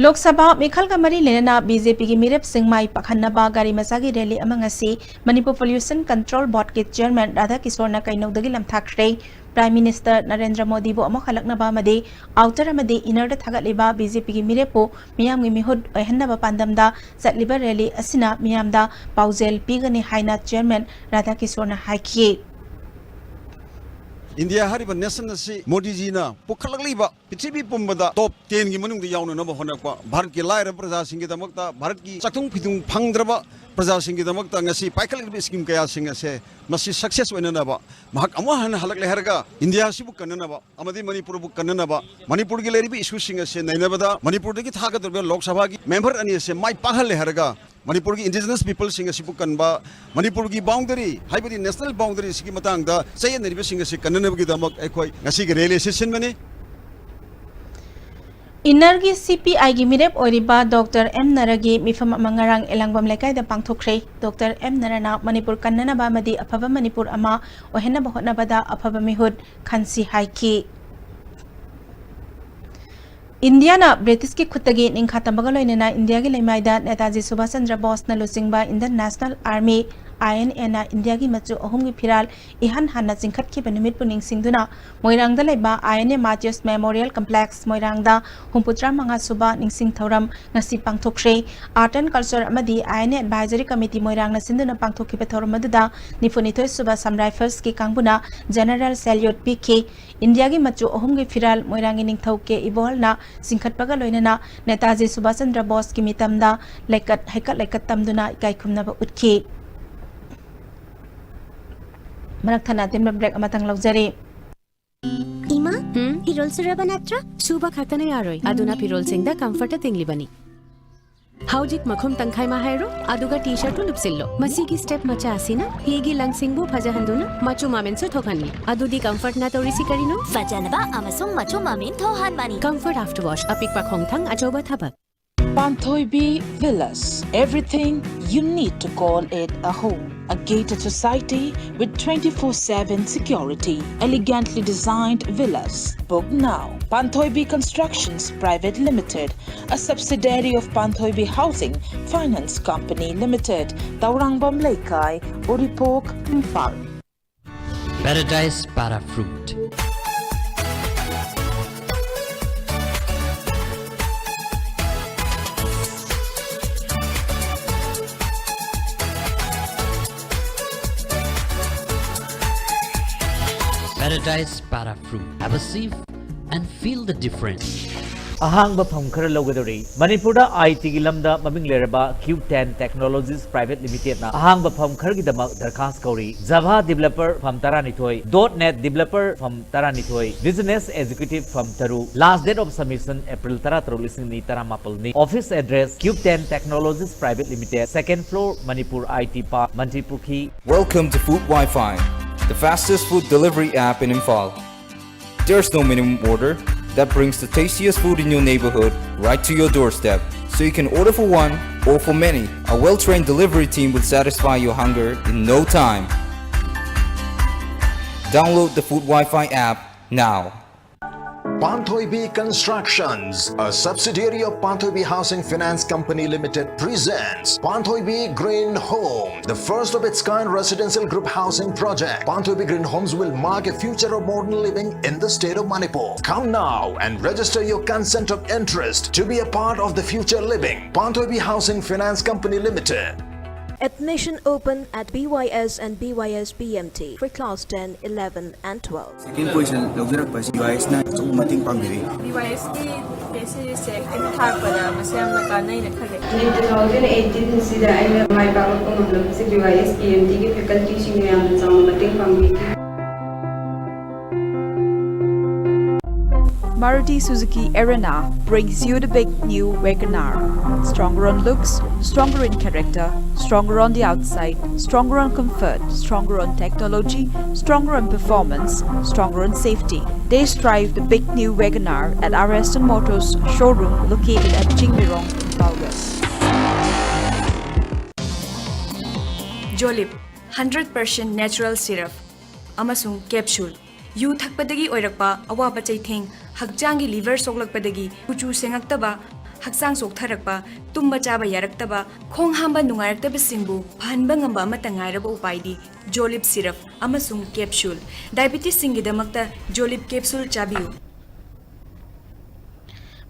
ꯂꯣꯛ ꯁꯚꯥ ꯃꯤꯈꯜꯒ ꯃꯔꯤ ꯂꯩꯅꯅ ꯕꯤꯖꯦꯄꯤꯒꯤ ꯃꯤꯔꯦꯞꯁꯤꯡ ꯃꯥꯏ ꯄꯥꯛꯍꯟꯅꯕ ꯒꯥꯔꯤ ꯃꯆꯥꯒꯤ ꯔꯦꯂꯤ ꯑꯃ ꯉꯁꯤ Manipur Pollution Control Boardꯀꯤ Chairman Radha ꯀꯤꯁꯣꯔꯅ ꯀꯩꯅꯧꯗꯒꯤ ꯂꯝꯊꯥꯈ꯭ꯔꯦ꯫ Prime Minister Narendra ꯃꯣꯗꯤꯕꯨ ꯑꯃꯨꯛ ꯍꯜꯂꯛꯅꯕ ꯑꯃꯗꯤ outer ꯑꯃꯗꯤ innerꯗ ꯊꯥꯒꯠꯂꯤꯕ ꯕꯤꯖꯦꯄꯤꯒꯤ ꯃꯤꯔꯦꯞꯄꯨ ꯃꯤꯌꯥꯝꯒꯤ ꯃꯤꯍꯨꯠ ꯑꯣꯏꯍꯟꯅꯕ ꯄꯥꯟꯗꯝꯗ ꯆꯠꯂꯤꯕ ꯔꯦꯂꯤ ꯑꯁꯤꯅ ꯃꯤꯌꯥꯝꯗ ꯄꯥꯎꯖꯦꯜ ꯄꯤꯒꯅꯤ ꯍꯥꯏꯅ Chairman ꯔꯥꯙꯥ ꯀꯤꯁꯣꯔꯅ ꯍꯥꯏꯈꯤ꯫ ꯏꯟꯗꯤꯌꯥ ꯍꯥꯏꯔꯤꯕ ꯅꯦꯁꯟ ꯑꯁꯤ ꯃꯣꯗꯤꯖꯤꯅ ꯄꯨꯈꯠꯂꯛꯂꯤꯕ ꯄ꯭ꯔꯤꯊꯤꯕꯤ ꯄꯨꯝꯕꯗ ꯇꯣꯞ ꯇꯦꯟꯒꯤ ꯃꯅꯨꯡꯗ ꯌꯥꯎꯅꯅꯕ ꯍꯣꯠꯅꯔꯛꯄ, ꯚꯥꯔꯠꯀꯤ ꯂꯥꯏꯔꯕ ꯄ꯭ꯔꯖꯥꯁꯤꯡꯒꯤꯗꯃꯛꯇ, ꯚꯥꯔꯠꯀꯤ ꯆꯥꯛꯊꯨꯡ ꯐꯤꯊꯨꯡ ꯐꯪꯗ꯭ꯔꯕ ꯄ꯭ꯔꯖꯥꯁꯤꯡꯒꯤꯗꯃꯛꯇ ꯉꯁꯤ ꯄꯥꯏꯈꯠꯂꯛꯂꯤꯕ ꯁ꯭ꯀꯤꯝ ꯀꯌꯥꯁꯤꯡ ꯑꯁꯦ ꯃꯁꯤ ꯁꯛꯁꯦꯁ ꯑꯣꯏꯅꯅꯕ, ꯃꯍꯥꯛ ꯑꯃꯨꯛ ꯍꯟꯅ ꯍꯜꯂꯛꯂꯦ ꯍꯥꯏꯔꯒ ꯏꯟꯗꯤꯌꯥ ꯑꯁꯤꯕꯨ ꯀꯟꯅꯅꯕ ꯑꯃꯗꯤ ꯃꯅꯤꯄꯨꯔꯕꯨ ꯀꯟꯅꯅꯕ, ꯃꯅꯤꯄꯨꯔꯒꯤ ꯂꯩꯔꯤꯕ ꯏꯁꯨꯁꯤꯡ ꯑꯁꯦ ꯅꯩꯅꯕꯗ ꯃꯅꯤꯄꯨꯔꯗꯒꯤ ꯊꯥꯒꯗꯧꯔꯤꯕ ꯂꯣꯛ ꯁꯚꯥꯒꯤ ꯃꯦꯝꯕꯔ ꯑꯅꯤ ꯑꯁꯦ ꯃꯥꯏ ꯄꯥꯛꯍꯜꯂꯦ ꯍꯥꯏꯔꯒ ꯃꯅꯤꯄꯨꯔꯒꯤ ꯏꯟꯗꯤꯖꯤꯅꯁ ꯄꯤꯄꯜꯁꯤꯡ ꯑꯁꯤꯕꯨ ꯀꯟꯕ, ꯃꯅꯤꯄꯨꯔꯒꯤ ꯕꯥꯎꯟꯗꯔꯤ ꯍꯥꯏꯕꯗꯤ ꯅꯦꯁꯅꯦꯜ ꯕꯥꯎꯟꯗꯔꯤ ꯑꯁꯤꯒꯤ ꯃꯇꯥꯡꯗ ꯆꯌꯦꯠꯅꯔꯤꯕꯁꯤꯡ ꯑꯁꯤ ꯀꯟꯅꯅꯕꯒꯤꯗꯃꯛ ꯑꯩꯈꯣꯏ ꯉꯁꯤꯒꯤ ꯔꯦꯂꯤ ꯑꯁꯤ ꯁꯤꯟꯕꯅꯤ꯫ Innerꯒꯤ CPIꯒꯤ ꯃꯤꯔꯦꯞ ꯑꯣꯏꯔꯤꯕ Doctor M ꯅꯔꯒꯤ ꯃꯤꯐꯝ ꯑꯃ ꯉꯔꯥꯡ ꯑꯦꯂꯥꯡꯕꯝ ꯂꯩꯀꯥꯏꯗ ꯄꯥꯡꯊꯣꯛꯈ꯭ꯔꯦ꯫ Doctor M ꯅꯔꯅ ꯃꯅꯤꯄꯨꯔ ꯀꯟꯅꯅꯕ ꯑꯃꯗꯤ ꯑꯐꯕ ꯃꯅꯤꯄꯨꯔ ꯑꯃ ꯑꯣꯏꯍꯟꯅꯕ ꯍꯣꯠꯅꯕꯗ ꯑꯐꯕ ꯃꯤꯍꯨꯠ ꯈꯟꯁꯤ ꯍꯥꯏꯈꯤ꯫ ꯏꯟꯗꯤꯌꯥꯅ ꯕ꯭ꯔꯤꯇꯤꯁꯀꯤ ꯈꯨꯠꯇꯒꯤ ꯅꯤꯡꯈꯥ ꯇꯝꯕꯒ ꯂꯣꯏꯅꯅ ꯏꯟꯗꯤꯌꯥꯒꯤ ꯂꯩꯃꯥꯏꯗ ꯅꯦꯇꯥꯖꯤ ꯁꯨꯚꯥꯁ ꯆꯟꯗ꯭ꯔ ꯕꯣꯁꯅ ꯂꯨꯆꯤꯡꯕ Indian National Army, I N ꯑꯦꯅ ꯏꯟꯗꯤꯌꯥꯒꯤ ꯃꯆꯨ ꯑꯍꯨꯝꯒꯤ ꯐꯤꯔꯥꯜ ꯏꯍꯥꯟ ꯍꯥꯟꯅ ꯆꯤꯡꯈꯠꯈꯤꯕ ꯅꯨꯃꯤꯠꯄꯨ ꯅꯤꯡꯁꯤꯡꯗꯨꯅ ꯃꯣꯏꯔꯥꯡꯗ ꯂꯩꯕ ꯑꯥꯏ ꯑꯦꯟ ꯑꯦ ꯃꯥꯇꯤꯌꯁ ꯃꯦꯃꯣꯔꯤꯌꯦꯜ ꯀꯝꯄ꯭ꯂꯦꯛꯁ ꯃꯣꯏꯔꯥꯡꯗ ꯍꯨꯝꯐꯨꯇꯔꯥ ꯃꯉꯥ ꯁꯨꯕ ꯅꯤꯡꯁꯤꯡ ꯊꯧꯔꯝ ꯉꯁꯤ ꯄꯥꯡꯊꯣꯛꯈ꯭ꯔꯦ꯫ ꯑꯥꯔꯠ ꯑꯦꯟ ꯀꯜꯆꯔ ꯑꯃꯗꯤ ꯑꯥꯏ ꯑꯦꯟ ꯑꯦ ꯑꯦꯗꯚꯥꯏꯖꯔꯤ ꯀꯝꯃꯤꯇꯤ ꯃꯣꯏꯔꯥꯡꯅ ꯁꯤꯟꯗꯨꯅ ꯄꯥꯡꯊꯣꯛꯈꯤꯕ ꯊꯧꯔꯝ ꯑꯗꯨꯗ ꯅꯤꯐꯨꯅꯤꯊꯣꯏ ꯁꯨꯕ ꯑꯁꯥꯝ ꯔꯥꯏꯐꯜꯁꯀꯤ ꯀꯥꯡꯕꯨꯅ ꯖꯦꯅꯔꯦꯜ ꯁꯦꯜꯌꯨꯠ ꯄꯤꯈꯤ꯫ ꯏꯟꯗꯤꯌꯥꯒꯤ ꯃꯆꯨ ꯑꯍꯨꯝꯒꯤ ꯐꯤꯔꯥꯜ ꯃꯣꯏꯔꯥꯡꯒꯤ ꯅꯤꯡꯊꯧ ꯀꯦ ꯏꯕꯣꯍꯜꯅ ꯆꯤꯡꯈꯠꯄꯒ ꯂꯣꯏꯅꯅ ꯅꯦꯇꯥꯖꯤ ꯁꯨꯚꯥꯁ ꯆꯟꯗ꯭ꯔ ꯕꯣꯁꯀꯤ ꯃꯤꯇꯝꯗ ꯂꯩꯀꯠ ꯍꯩꯀꯠ ꯂꯩꯀꯠ ꯇꯝꯗꯨꯅ ꯏꯀꯥꯏ ꯈꯨꯝꯅꯕ ꯎꯠꯈꯤ꯫ ꯃꯔꯛ ꯊꯠꯅ ꯑꯇꯦꯟꯕ ꯕ꯭ꯔꯦꯛ ꯑꯃꯇꯪ ꯂꯧꯖꯔꯤ꯫ ꯏꯃꯥ, ꯎꯝ? ꯐꯤꯔꯣꯜ ꯁꯨꯔꯕ ꯅꯠꯇ꯭ꯔꯣ? ꯁꯨꯕ ꯈꯛꯇꯅ ꯌꯥꯔꯣꯏ, ꯑꯗꯨꯅ ꯐꯤꯔꯣꯜꯁꯤꯡꯗ ꯀꯝꯐꯔꯇ ꯇꯤꯡꯂꯤꯕꯅꯤ꯫ ꯍꯧꯖꯤꯛ ꯃꯈꯨꯝ ꯇꯪꯈꯥꯏ ꯑꯃ ꯍꯥꯏꯔꯣ, ꯑꯗꯨꯒ ꯇꯤ ꯁꯔꯠꯇꯨ ꯂꯨꯞꯁꯤꯜꯂꯣ꯫ ꯃꯁꯤꯒꯤ ꯁ꯭ꯇꯦꯞ ꯃꯆꯥ ꯑꯁꯤꯅ ꯐꯤꯒꯤ ꯂꯪꯁꯤꯡꯕꯨ ꯐꯖꯍꯟꯗꯨꯅ ꯃꯆꯨ ꯃꯃꯦꯟꯁꯨ ꯊꯣꯛꯍꯟꯂꯤ꯫ ꯑꯗꯨꯗꯤ ꯀꯝꯐꯔꯠꯅ ꯇꯧꯔꯤꯁꯤ ꯀꯔꯤꯅꯣ? ꯐꯖꯅꯕ ꯑꯃꯁꯨꯡ ꯃꯆꯨ ꯃꯃꯦꯟ ꯊꯣꯛꯍꯟꯕꯅꯤ꯫ Comfort After Wash, ꯑꯄꯤꯛꯄ ꯈꯣꯡꯊꯥꯡ, ꯑꯆꯧꯕ ꯊꯕꯛ꯫ Panthoibi Villas, everything you need to call it a home. A gated society with twenty-four seven security. Elegantly designed villas. Book now. Panthoibi Constructions Private Limited, a subsidiary of Panthoibi Housing Finance Company Limited, Taurangvam Leikai, Uripok, Imphal. Paradise Para Fruit. Paradise Para Fruit. Have a sip and feel the difference. ꯑꯍꯥꯡꯕ ꯐꯝ ꯈꯔ ꯂꯧꯒꯗꯧꯔꯤ꯫ ꯃꯅꯤꯄꯨꯔꯗ ꯑꯥꯏ ꯇꯤꯒꯤ ꯂꯝꯗ ꯃꯃꯤꯡ ꯂꯩꯔꯕ Cube ten Technologies Private Limitedꯅ ꯑꯍꯥꯡꯕ ꯐꯝ ꯈꯔꯒꯤꯗꯃꯛ ꯗꯔꯈꯥꯁ ꯀꯧꯔꯤ꯫ Java developer ꯐꯝ ꯇꯔꯥꯅꯤꯊꯣꯏ, dot net developer ꯐꯝ ꯇꯔꯥꯅꯤꯊꯣꯏ, business executive ꯐꯝ ꯇꯔꯨꯛ꯫ Last date of submission April ꯇꯔꯥꯇꯔꯨꯛ, ꯂꯤꯁꯤꯡ ꯑꯅꯤ ꯇꯔꯥꯃꯥꯄꯜꯅꯤ꯫ Office address Cube ten Technologies Private Limited, second floor, Manipur I T Park, Mantripukhi. Welcome to Food Wi-Fi, the fastest food delivery app in Imphal. There's no minimum order that brings the tastiest food in your neighborhood right to your doorstep. So you can order for one or for many. A well-trained delivery team will satisfy your hunger in no time. Download the Food Wi-Fi app now. Panthoibi Constructions, a subsidiary of Panthoibi Housing Finance Company Limited, presents Panthoibi Green Home, the first of its kind residential group housing project. Panthoibi Green Homes will mark a future of modern living in the state of Manipur. Come now and register your consent of interest to be a part of the future living. Panthoibi Housing Finance Company Limited. Admission open at B Y S and B Y S P M T for class ten, eleven, and twelve. Second position ꯂꯧꯖꯔꯛꯄ ꯑꯁꯤ B Y S ꯅ ꯑꯆꯧꯕ ꯃꯇꯦꯡ ꯄꯥꯡꯕꯤꯔꯤ꯫ B Y S ꯀꯤ test series ꯁꯦ ꯑꯩꯅ ꯊꯥꯔꯛꯄꯗ ꯃꯁꯤ ꯌꯥꯝꯅ ꯀꯥꯟꯅꯩꯅ ꯈꯜꯂꯦ꯫ NEET two thousand eighteen ꯁꯤꯗ ꯑꯩꯅ ꯃꯥꯏ ꯄꯥꯛꯂꯛꯄ ꯉꯝꯂꯕꯁꯤ B Y S P M T ꯒꯤ faculty ꯁꯤꯡꯅ ꯌꯥꯝꯅ ꯆꯥꯎꯅ ꯃꯇꯦꯡ ꯄꯥꯡꯕꯤꯈꯤ꯫ Maruti Suzuki Erina brings you the big new WagonR. Stronger on looks, stronger in character, stronger on the outside, stronger on comfort, stronger on technology, stronger on performance, stronger on safety. Test drive the big new WagonR at our Aston Motors showroom located at Jingmirong, Imphal West. Jolib, hundred percent natural syrup ꯑꯃꯁꯨꯡ capsule꯫ ꯌꯨ ꯊꯛꯄꯗꯒꯤ ꯑꯣꯏꯔꯛꯄ ꯑꯋꯥꯕ ꯆꯩꯊꯦꯡ, ꯍꯛꯆꯥꯡꯒꯤ liver ꯁꯣꯛꯂꯛꯄꯗꯒꯤ ꯀꯨꯆꯨ ꯁꯦꯡꯉꯛꯇꯕ, ꯍꯛꯆꯥꯡ ꯆꯣꯛꯊꯔꯛꯄ, ꯇꯨꯝꯕ ꯆꯥꯕ ꯌꯥꯔꯛꯇꯕ, ꯈꯣꯡ ꯍꯥꯝꯕ ꯅꯨꯡꯉꯥꯏꯔꯛꯇꯕꯁꯤꯡꯕꯨ ꯐꯍꯟꯕ ꯉꯝꯕ ꯑꯃꯠꯇ ꯉꯥꯏꯔꯕ ꯎꯄꯥꯏꯗꯤ Jolib syrup ꯑꯃꯁꯨꯡ capsule꯫ Diabetes ꯁꯤꯡꯒꯤꯗꯃꯛꯇ Jolib capsule ꯆꯥꯕꯤꯌꯨ꯫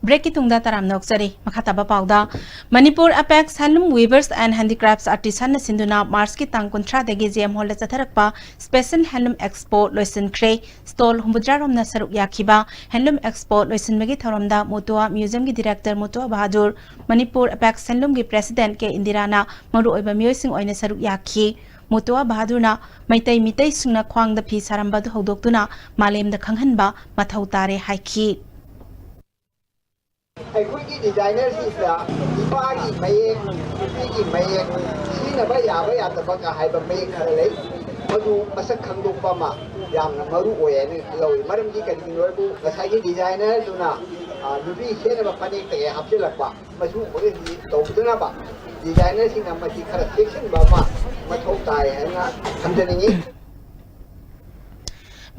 Break ꯀꯤ ꯇꯨꯡꯗ ꯇꯔꯥꯝꯅ ꯑꯣꯛꯆꯔꯤ꯫ ꯃꯈꯥ ꯇꯥꯕ ꯄꯥꯎꯗ, Manipur Apex Handloom Weavers and Handicrafts Artisan ꯅ ꯁꯤꯟꯗꯨꯅ March ꯀꯤ ꯇꯥꯡ ꯀꯨꯟꯊ꯭ꯔꯥꯗꯒꯤ J M Hall ꯗ ꯆꯠꯊꯔꯛꯄ Special Handloom Expo ꯂꯣꯏꯁꯤꯟꯈ꯭ꯔꯦ꯫ Stall ꯍꯨꯝꯐꯨꯇꯔꯥ ꯔꯣꯝꯅ ꯁꯔꯨꯛ ꯌꯥꯈꯤꯕ Handloom Expo ꯂꯣꯏꯁꯤꯟꯕꯒꯤ ꯊꯧꯔꯝꯗ ꯃꯣꯇꯣꯋꯥ Museum ꯒꯤ Director ꯃꯣꯇꯣꯋꯥ Bahadur, Manipur Apex Handloom ꯒꯤ President ꯀꯦ ꯏꯟꯗꯤꯔꯥꯅ ꯃꯔꯨꯑꯣꯏꯕ ꯃꯤꯑꯣꯏꯁꯤꯡ ꯑꯣꯏꯅ ꯁꯔꯨꯛ ꯌꯥꯈꯤ꯫ ꯃꯣꯇꯣꯋꯥ ꯕꯍꯥꯗꯨꯔꯅ ꯃꯩꯇꯩ ꯃꯤꯇꯩꯁꯤꯡꯅ ꯈ꯭ꯋꯥꯡꯗ ꯐꯤ ꯁꯥꯔꯝꯕ ꯑꯗꯨ ꯍꯧꯗꯣꯛꯇꯨꯅ ꯃꯥꯂꯦꯝꯗ ꯈꯪꯍꯟꯕ ꯃꯊꯧ ꯇꯥꯔꯦ ꯍꯥꯏꯈꯤ꯫ ꯑꯩꯈꯣꯏꯒꯤ designer ꯁꯤꯡꯗ ꯅꯨꯄꯥꯒꯤ ꯃꯌꯦꯛ, ꯅꯨꯄꯤꯒꯤ ꯃꯌꯦꯛ, ꯁꯤꯖꯤꯟꯅꯕ ꯌꯥꯕ ꯌꯥꯗꯕꯒ ꯍꯥꯏꯕ ꯃꯌꯦꯛ ꯈꯔ ꯂꯩ꯫ ꯃꯗꯨ ꯃꯁꯛ ꯈꯪꯗꯣꯛꯄ ꯑꯃ ꯌꯥꯝꯅ ꯃꯔꯨ ꯑꯣꯏ ꯍꯥꯏꯅ ꯂꯧꯏ꯫ ꯃꯔꯝꯗꯤ ꯀꯔꯤꯒꯤꯅꯣ ꯍꯥꯏꯕꯨ ꯉꯁꯥꯏꯒꯤ designer ꯗꯨꯅ, ꯑ, ꯅꯨꯄꯤ ꯁꯦꯠꯅꯕ ꯐꯅꯦꯛꯇꯒꯤ ꯍꯥꯞꯆꯤꯜꯂꯛꯄ, ꯃꯁꯤꯒꯨꯝꯕꯒꯤ ꯇꯧꯗꯅꯕ designer ꯁꯤꯡꯅ ꯃꯁꯤ ꯈꯔ ꯆꯦꯛꯁꯤꯟꯕ ꯑꯃ ꯃꯊꯧ ꯇꯥꯏ ꯍꯥꯏꯅ ꯊꯝꯖꯅꯤꯡꯏ꯫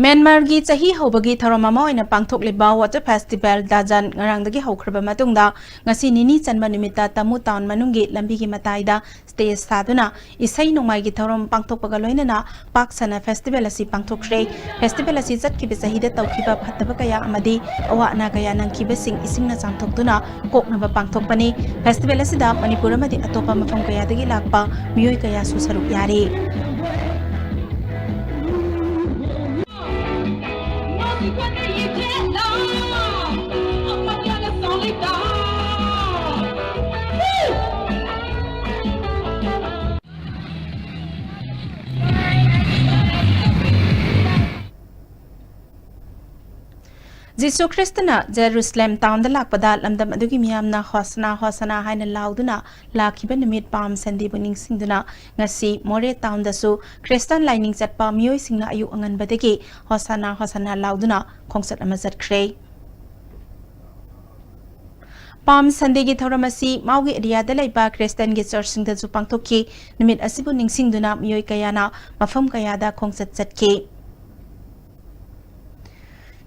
ꯃ꯭ꯌꯥꯟꯃꯥꯔꯒꯤ ꯆꯍꯤ ꯍꯧꯕꯒꯤ ꯊꯧꯔꯝ ꯑꯃ ꯑꯣꯏꯅ ꯄꯥꯡꯊꯣꯛꯂꯤꯕ Water Festival ꯗꯥꯖꯟ ꯉꯔꯥꯡꯗꯒꯤ ꯍꯧꯈ꯭ꯔꯕ ꯃꯇꯨꯡꯗ, ꯉꯁꯤ ꯅꯤꯅꯤ ꯆꯟꯕ ꯅꯨꯃꯤꯠꯇ ꯇꯥꯃꯨ ꯇꯥꯎꯟ ꯃꯅꯨꯡꯒꯤ ꯂꯝꯕꯤꯒꯤ ꯃꯇꯥꯏꯗ stage ꯁꯥꯗꯨꯅ ꯏꯁꯩ ꯅꯣꯡꯃꯥꯏꯒꯤ ꯊꯧꯔꯝ ꯄꯥꯡꯊꯣꯛꯄꯒ ꯂꯣꯏꯅꯅ ꯄꯥꯛ ꯁꯟꯅ festival ꯑꯁꯤ ꯄꯥꯡꯊꯣꯛꯈ꯭ꯔꯦ꯫ Festival ꯑꯁꯤ ꯆꯠꯈꯤꯕ ꯆꯍꯤꯗ ꯇꯧꯈꯤꯕ ꯐꯠꯇꯕ ꯀꯌꯥ ꯑꯃꯗꯤ ꯑꯋꯥ ꯑꯅꯥ ꯀꯌꯥ ꯅꯪꯈꯤꯕꯁꯤꯡ ꯏꯁꯤꯡꯅ ꯆꯥꯝꯊꯣꯛꯇꯨꯅ ꯀꯣꯛꯅꯕ ꯄꯥꯡꯊꯣꯛꯄꯅꯤ꯫ Festival ꯑꯁꯤꯗ ꯃꯅꯤꯄꯨꯔ ꯑꯃꯗꯤ ꯑꯇꯣꯞꯄ ꯃꯐꯝ ꯀꯌꯥꯗꯒꯤ ꯂꯥꯛꯄ ꯃꯤꯑꯣꯏ ꯀꯌꯥꯁꯨ ꯁꯔꯨꯛ ꯌꯥꯔꯤ꯫ ꯖꯤꯁꯨ ꯈ꯭ꯔꯤꯁꯇꯅ ꯖꯦꯔꯨꯁꯂꯦꯝ ꯇꯥꯎꯟꯗ ꯂꯥꯛꯄꯗ ꯂꯝꯗꯝ ꯑꯗꯨꯒꯤ ꯃꯤꯌꯥꯝꯅ "ꯍꯣꯁꯅꯥ, ꯍꯣꯁꯅꯥ" ꯍꯥꯏꯅ ꯂꯥꯎꯗꯨꯅ ꯂꯥꯛꯈꯤꯕ ꯅꯨꯃꯤꯠ ꯄꯥꯝ ꯁꯟꯗꯦꯕꯨ ꯅꯤꯡꯁꯤꯡꯗꯨꯅ ꯉꯁꯤ ꯃꯣꯔꯦ ꯇꯥꯎꯟꯗꯁꯨ ꯈ꯭ꯔꯤꯁꯇꯥꯟ ꯂꯥꯏꯅꯤꯡ ꯆꯠꯄ ꯃꯤꯑꯣꯏꯁꯤꯡꯅ ꯑꯌꯨꯛ ꯑꯉꯟꯕꯗꯒꯤ "ꯍꯣꯁꯅꯥ, ꯍꯣꯁꯅꯥ" ꯂꯥꯎꯗꯨꯅ ꯈꯣꯡꯆꯠ ꯑꯃ ꯆꯠꯈ꯭ꯔꯦ꯫ ꯄꯥꯝ ꯁꯟꯗꯦꯒꯤ ꯊꯧꯔꯝ ꯑꯁꯤ ꯃꯥꯎꯒꯤ ꯑꯦꯔꯤꯌꯥꯗ ꯂꯩꯕ ꯈ꯭ꯔꯤꯁꯇꯟꯒꯤ ꯆꯔꯆꯁꯤꯡꯗꯁꯨ ꯄꯥꯡꯊꯣꯛꯈꯤ꯫ ꯅꯨꯃꯤꯠ ꯑꯁꯤꯕꯨ ꯅꯤꯡꯁꯤꯡꯗꯨꯅ ꯃꯤꯑꯣꯏ ꯀꯌꯥꯅ ꯃꯐꯝ ꯀꯌꯥꯗ ꯈꯣꯡꯆꯠ ꯆꯠꯈꯤ꯫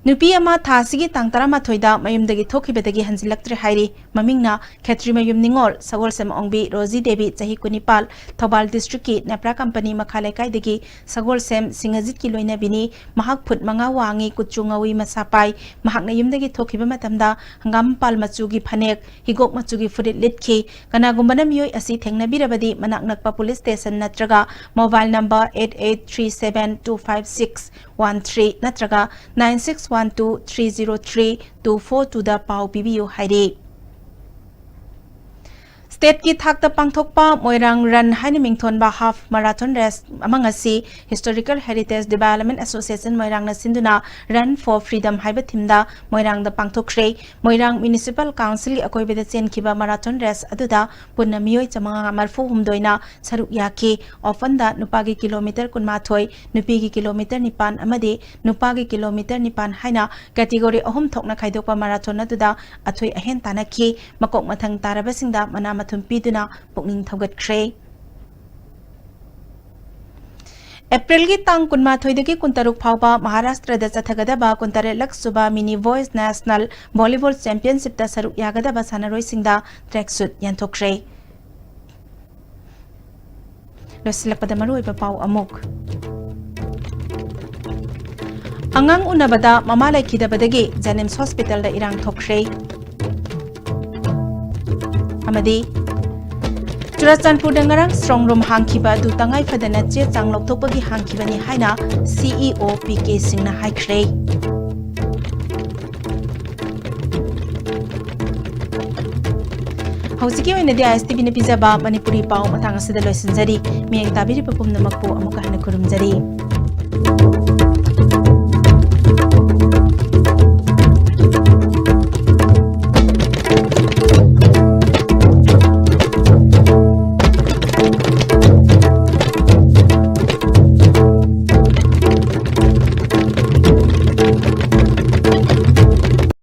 ꯅꯨꯄꯤ ꯑꯃ ꯊꯥ ꯑꯁꯤꯒꯤ ꯇꯥꯡ ꯇꯔꯥꯃꯥꯊꯣꯏꯗ ꯃꯌꯨꯝꯗꯒꯤ ꯊꯣꯛꯈꯤꯕꯗꯒꯤ ꯍꯟꯖꯤꯜꯂꯛꯇ꯭ꯔꯦ ꯍꯥꯏꯔꯤ꯫ ꯃꯃꯤꯡꯅ ꯈꯦꯇ꯭ꯔꯤꯃꯌꯨꯝ ꯅꯤꯉꯣꯜ, ꯁꯒꯣꯜꯁꯦꯝ ꯑꯣꯡꯕꯤ ꯔꯣꯖꯤ ꯗꯦꯕꯤ, ꯆꯍꯤ ꯀꯨꯟꯅꯤꯄꯥꯜ, ꯊꯧꯕꯥꯜ ꯗꯤꯁꯇ꯭ꯔꯤꯛꯀꯤ ꯅꯦꯄ꯭ꯔꯥ ꯀꯝꯄꯅꯤ ꯃꯈꯥ ꯂꯩꯀꯥꯏꯗꯒꯤ ꯁꯒꯣꯜꯁꯦꯝ ꯁꯤꯡꯉꯖꯤꯠꯀꯤ ꯂꯣꯏꯅꯕꯤꯅꯤ꯫ ꯃꯍꯥꯛ ꯐꯨꯠ ꯃꯉꯥ ꯋꯥꯡꯉꯤ, ꯀꯨꯆꯨ ꯉꯧꯏ, ꯃꯁꯥ ꯄꯥꯏ꯫ ꯃꯍꯥꯛꯅ ꯌꯨꯝꯗꯒꯤ ꯊꯣꯛꯈꯤꯕ ꯃꯇꯝꯗ ꯍꯪꯒꯥꯝ ꯃꯄꯥꯜ ꯃꯆꯨꯒꯤ ꯐꯅꯦꯛ, ꯍꯤꯒꯣꯛ ꯃꯆꯨꯒꯤ ꯐꯨꯔꯤꯠ ꯂꯤꯠꯈꯤ꯫ ꯀꯅꯥꯒꯨꯝꯕꯅ ꯃꯤꯑꯣꯏ ꯑꯁꯤ ꯊꯦꯡꯅꯕꯤꯔꯕꯗꯤ ꯃꯅꯥꯛ ꯅꯛꯄ ꯄꯨꯂꯤꯁ ꯁ꯭ꯇꯦꯁꯟ ꯅꯠꯇ꯭ꯔꯒ mobile number eight eight three seven two five six one three ꯅꯠꯇ꯭ꯔꯒ nine six one two three zero three two four twoꯗ ꯄꯥꯎ ꯄꯤꯕꯤꯌꯨ ꯍꯥꯏꯔꯤ꯫ ꯁ꯭ꯇꯦꯠꯀꯤ ꯊꯥꯛꯇ ꯄꯥꯡꯊꯣꯛꯄ ꯃꯣꯏꯔꯥꯡ ꯔꯟ ꯍꯥꯏꯅ ꯃꯤꯡꯊꯣꯟꯕ ꯍꯥꯐ ꯃꯔꯥꯊꯣꯟ ꯔꯦꯁ ꯑꯃ ꯉꯁꯤ Historical Heritage Development Association ꯃꯣꯏꯔꯥꯡꯅ ꯁꯤꯟꯗꯨꯅ Run for Freedom ꯍꯥꯏꯕ ꯊꯤꯝꯗ ꯃꯣꯏꯔꯥꯡꯗ ꯄꯥꯡꯊꯣꯛꯈ꯭ꯔꯦ꯫ ꯃꯣꯏꯔꯥꯡ ꯃ꯭ꯌꯨꯅꯤꯁꯤꯄꯥꯜ ꯀꯥꯎꯟꯁꯤꯜꯒꯤ ꯑꯀꯣꯏꯕꯗ ꯆꯦꯟꯈꯤꯕ ꯃꯔꯥꯊꯣꯟ ꯔꯦꯁ ꯑꯗꯨꯗ ꯄꯨꯟꯅ ꯃꯤꯑꯣꯏ ꯆꯥꯃꯉꯥ ꯃꯔꯤꯐꯨ ꯍꯨꯝꯗꯣꯏꯅ ꯁꯔꯨꯛ ꯌꯥꯈꯤ꯫ ꯑꯣꯄꯟꯗ ꯅꯨꯄꯥꯒꯤ ꯀꯤꯂꯣꯃꯤꯇꯔ ꯀꯨꯟꯃꯥꯊꯣꯏ, ꯅꯨꯄꯤꯒꯤ ꯀꯤꯂꯣꯃꯤꯇꯔ ꯅꯤꯄꯥꯟ ꯑꯃꯗꯤ ꯅꯨꯄꯥꯒꯤ ꯀꯤꯂꯣꯃꯤꯇꯔ ꯅꯤꯄꯥꯟ ꯍꯥꯏꯅ ꯀꯦꯇꯤꯒꯣꯔꯤ ꯑꯍꯨꯝ ꯊꯣꯛꯅ ꯈꯥꯏꯗꯣꯛꯄ ꯃꯔꯥꯊꯣꯟ ꯑꯗꯨꯗ ꯑꯊꯣꯏ ꯑꯍꯦꯟ ꯇꯥꯟꯅꯈꯤ꯫ ꯃꯀꯣꯛ ꯃꯊꯪ ꯇꯥꯔꯕꯁꯤꯡꯗ ꯃꯅꯥ ꯃꯊꯨꯝ ꯄꯤꯗꯨꯅ ꯄꯨꯛꯅꯤꯡ ꯊꯧꯒꯠꯈ꯭ꯔꯦ꯫ ꯑꯦꯄ꯭ꯔꯤꯜꯒꯤ ꯇꯥꯡ ꯀꯨꯟꯃꯥꯊꯣꯏꯗꯒꯤ ꯀꯨꯟꯇꯔꯨꯛ ꯐꯥꯎꯕ ꯃꯍꯥꯔꯥꯁꯇ꯭ꯔꯗ ꯆꯠꯊꯒꯗꯕ ꯀꯨꯟꯇꯔꯦꯠꯂꯛ ꯁꯨꯕ ꯃꯤꯅꯤ ꯚꯣꯏꯁ ꯅꯦꯁꯅꯦꯜ ꯚꯣꯂꯤꯕꯣꯜ ꯆꯦꯝꯄꯤꯌꯟꯁꯤꯞꯇ ꯁꯔꯨꯛ ꯌꯥꯒꯗꯕ ꯁꯥꯟꯅꯔꯣꯏꯁꯤꯡꯗ ꯇ꯭ꯔꯦꯛꯁꯨꯠ ꯌꯦꯟꯊꯣꯛꯈ꯭ꯔꯦ꯫ ꯂꯣꯏꯁꯤꯜꯂꯛꯄꯗ ꯃꯔꯨꯑꯣꯏꯕ ꯄꯥꯎ ꯑꯃꯨꯛ꯫ ꯑꯉꯥꯡ ꯎꯅꯕꯗ ꯃꯃꯥ ꯂꯩꯈꯤꯗꯕꯗꯒꯤ ꯖꯦꯅꯤꯝꯁ ꯍꯣꯁꯄꯤꯇꯥꯜꯗ ꯏꯔꯥꯡ ꯊꯣꯛꯈ꯭ꯔꯦ꯫ ꯑꯃꯗꯤ ꯆꯨꯔꯥꯆꯥꯟꯄꯨꯔꯗ ꯉꯔꯥꯡ ꯁ꯭ꯇ꯭ꯔꯣꯡ ꯔꯨꯝ ꯍꯥꯡꯈꯤꯕ ꯑꯗꯨ ꯇꯉꯥꯏ ꯐꯗꯅ ꯆꯦ ꯆꯥꯡ ꯂꯧꯊꯣꯛꯄꯒꯤ ꯍꯥꯡꯈꯤꯕꯅꯤ ꯍꯥꯏꯅ ꯁꯤꯏꯑꯣ ꯄꯤ ꯀꯦ ꯁꯤꯡꯅ ꯍꯥꯏꯈ꯭ꯔꯦ꯫ ꯍꯧꯖꯤꯛꯀꯤ ꯑꯣꯏꯅꯗꯤ ꯑꯥꯏ ꯑꯦꯁ ꯇꯤ ꯚꯤꯅ ꯄꯤꯖꯕ ꯃꯅꯤꯄꯨꯔꯤ ꯄꯥꯎ ꯃꯇꯥꯡ ꯑꯁꯤꯗ ꯂꯣꯏꯁꯤꯟꯖꯔꯤ꯫ ꯃꯤꯠꯌꯦꯡ ꯇꯥꯕꯤꯔꯤꯕ ꯄꯨꯝꯅꯃꯛꯄꯨ ꯑꯃꯨꯛꯀ ꯍꯟꯅ ꯈꯨꯔꯨꯝꯖꯔꯤ꯫